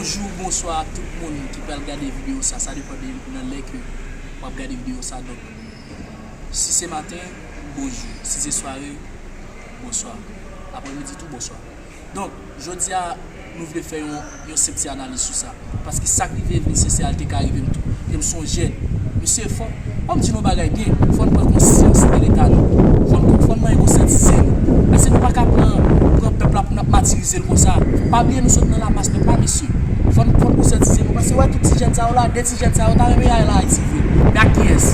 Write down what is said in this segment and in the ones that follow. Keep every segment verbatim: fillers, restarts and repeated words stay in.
Bonjou, bonswa a tout moun ki pral gade videyo sa. Sa depann de nan lè ke w ap gade videyo sa. Donk, si se maten, bonjou. Si se sware, bonswa. Aprèmidi tou, bonswa. Donk, jodi a, nou vle fè yon, yon senp ti analiz sou sa. Paske sa k rive Eveline Sincère a, li te ka rive m tou. E m sonje, mesye, fò, fò m di nou bagay byen. Fò n pran konsyans de leta nou. Fò n, fò n manyen konsyatize nou. Paske nou pa ka pran, pran pèp la pou n ap matirize l konsa. Pa bliye nou sot nan lamas pèp la, mesye. Fò n, fò n konsyatize nou. Paske wè tout ti jèn sa yo la, de ti jèn sa yo ta renmen y al Ayiti vre. Men ak kiyès?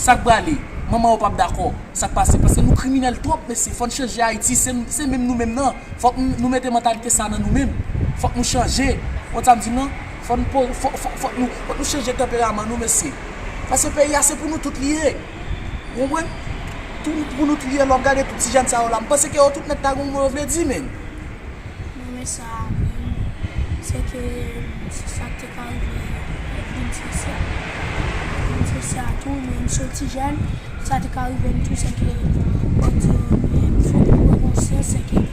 Sa k prale? Manman yo p ap dakò. Sa k pase? Paske nou kriminèl twòp, mesye. Fò n chanje Ayiti. Se, se menm nou menm nan. Fòk nou, nou mete mantalite sa nan nou menm. Fòk nou chanje. Ou konn sa m di w nan? Fò n po-, fò, fò, fòk nou, fòk nou chanje tanperaman nou, mesye. Paske peyi a se pou nou tout li ye. Ou konprann? Tout pou nou tout li ye, lè w ap gade tout ti jèn sa yo la. M panse ke yo tout nèt ta gen yon mo yo vle di, menn. Non, men sa a menm, se ke se sa k te ka rive Eveline Sincère. Eveline Sincère a tou, men m se yon ti jèn, sa te ka rive m tou, se ke bandi yo, men fòk nou pran konsyans, se ke nou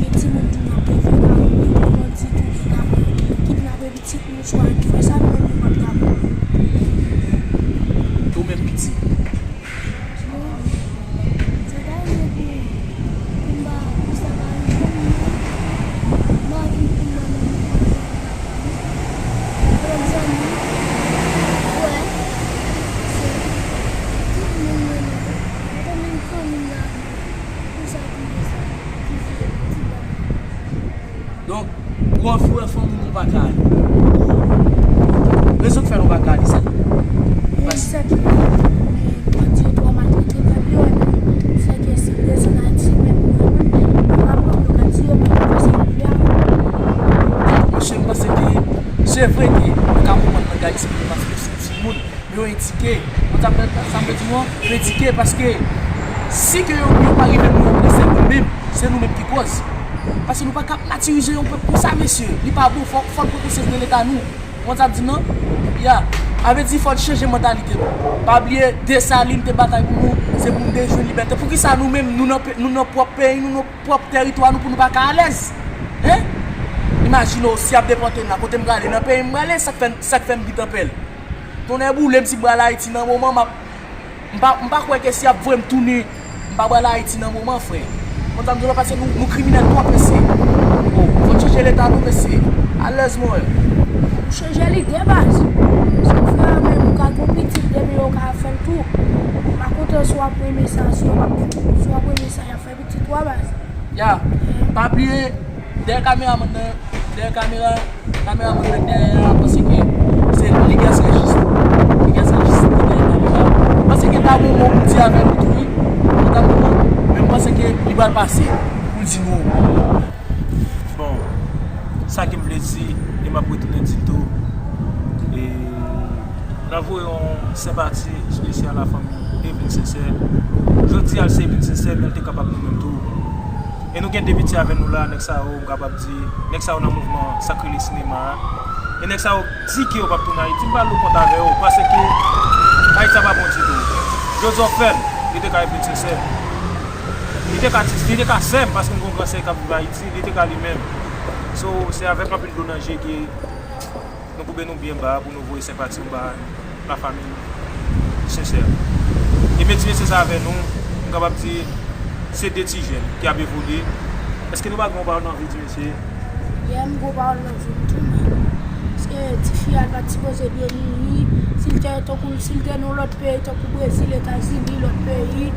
gen timoun tou n ap leve la, nou gen bandi tou ki t ap kidnape pitit nou, swa ki fè sa, nou menm nou p ap dakò. Ou menm piti. Bon, sa ta rive pou, pou m pa, pou sa pa rive m, non. M pa anvi pou m pa nan menm fanmi. Lòt zanmi, frè, sè, tout moun mwen renmen. Mwen te menm fanmi m la, pou sa ki fè sa, ki fè ti bò. Donk, ou anvi wè fanmi w, nou pa ka ale. Rezon k fè nou pa ka ale, se paske. Sèke bandi yo twò maltrete pèp yo, epi sèke si m desann Ayiti menm, mwen menm, m pa pran yo ka tiye m, paske pèp la. Mesye, m panse ke se vre ke nou ka konprann langaj ti moun paske se timoun. Yo edike. Mwen sa m, sa m vle di nou an, yo edike paske si ke yo, yo pa rive nou, se nou menm, se nou menm ki kòz. Paske nou pa ka ap matirize yon pèp konsa, mesye. Li pa bon, fò, fò n pran konsyans de leta nou. Ou konn sa m di non? Ya. A vle di fò n chanje mantalite nou. Pa bliye Desalin te batay pou nou, se pou nou te jwenn libète. Poukisa nou menm, nou nan pe-, nou nan pwòp peyi nou, nan pwòp tèritwa nou, pou nou pa ka alèz? Hein? Imajine w, si y ap depòte m la, kote m prale? Nan peyi m prale, sa k fè, sa k fè m gentan pè l. Tonnè boule m, si m pral Ayiti nan moman, m ap, m pa, m pa kwè ke si y ap voye m tounen, m pa pral Ayiti nan moman, frè. Konn sa m di w la, paske nou, nou kriminèl twòp, mesye. Oh, fò n chanje leta nou, mesye. Alèz mwen. Ou chanje lide, baz. Paske frè a menm, ou ka gen pitit, depi yo ka fè l tou. Pa kontan si w ap renmen sa, si w ap, si w ap renmen sa, y ap fè pitit ou a, baz. Ya, pa bliye, dèyè kameramann nan, dèyè kamera, kameramann nan dèyè a, panse ke se Ligas Régis. Ligas Régis ki dèyè kamera. Panse ke ta bon mo pou di avè nou tou, wi. Li ta bon mo, men m panse ke li pral pase pou l di nou. Bon, sa ke m vle di, e m ap retounen di l tou. E N ap voye yon senpati espesyal a fanmi Eveline Sincère. Jodi a, l se Eveline Sincère, men l te kapab nou menm tou. E nou gen de piti avè nou la, nèg sa yo, m kapab di, nèg sa yo nan mouvman Sakrileg Sinema a. E nèg sa yo di ke yo p ap tounen Ayiti. M pa lou kont avè yo, paske Ayiti a pa bon ditou. Joseph Fèl, li te ka Eveline Sincère. Li te ka, li te ka sè m, paske m gen yon gran sè k ap viv Ayiti, li te ka li menm. So, se avèk anpil dlo nan je ke Nou koube nou byen ba pou nou voye senpati nou ba lafanmi Sincère. E men ti mesye sa avè nou, m kapab di, se de ti jèn ki ap evolye. Èske nou pa gen yon pawòl nan vi ti mesye? Yeah, m gen yon pawòl nan vi m tou, men. Paske tifi a, l pa t sipoze byen mouri. Si l te tankou, si l te nan lòt peyi, tankou Brezil, Etazini, lòt peyi,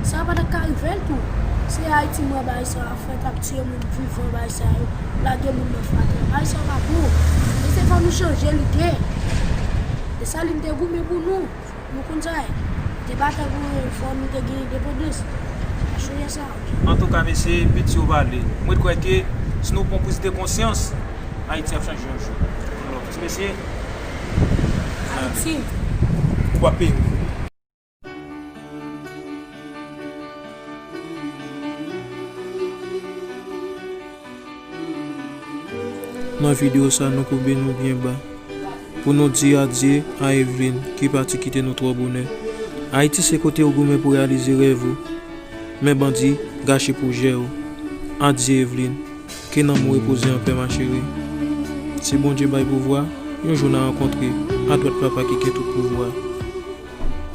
sa pa t ap ka rive l tou. Se Ayiti m wè bagay sa ap fèt, ap tiye moun vivan, bagay sa yo. Lage moun nan fatra. Bagay sa pa bon. E se fò nou chanje lide. Desalin te goumen pou nou. Nou konn sa ye. Te batay pou nou, fò nou te gen endepandans. Chanje sa. Antouka, mesye, piti yo pale. Mwen kwè ke si nou pran priz de konsyans, Ayiti ap chanje yon jou. Love, ti mesye. Ayiti. Ou pa peye. Nan videyo sa, nou koube nou byen ba pou nou di adye a Eveline ki pati kite nou twò bonè. Ayiti se kote ou goumen pou reyalize rèv ou, men bandi gache pwojè ou. Adye Eveline, ke nanm ou repoze anpè, ma chérie. Si Bondye bay pouvwa, yon jou n a rankontre adwat Papa ki gen tout pouvwa.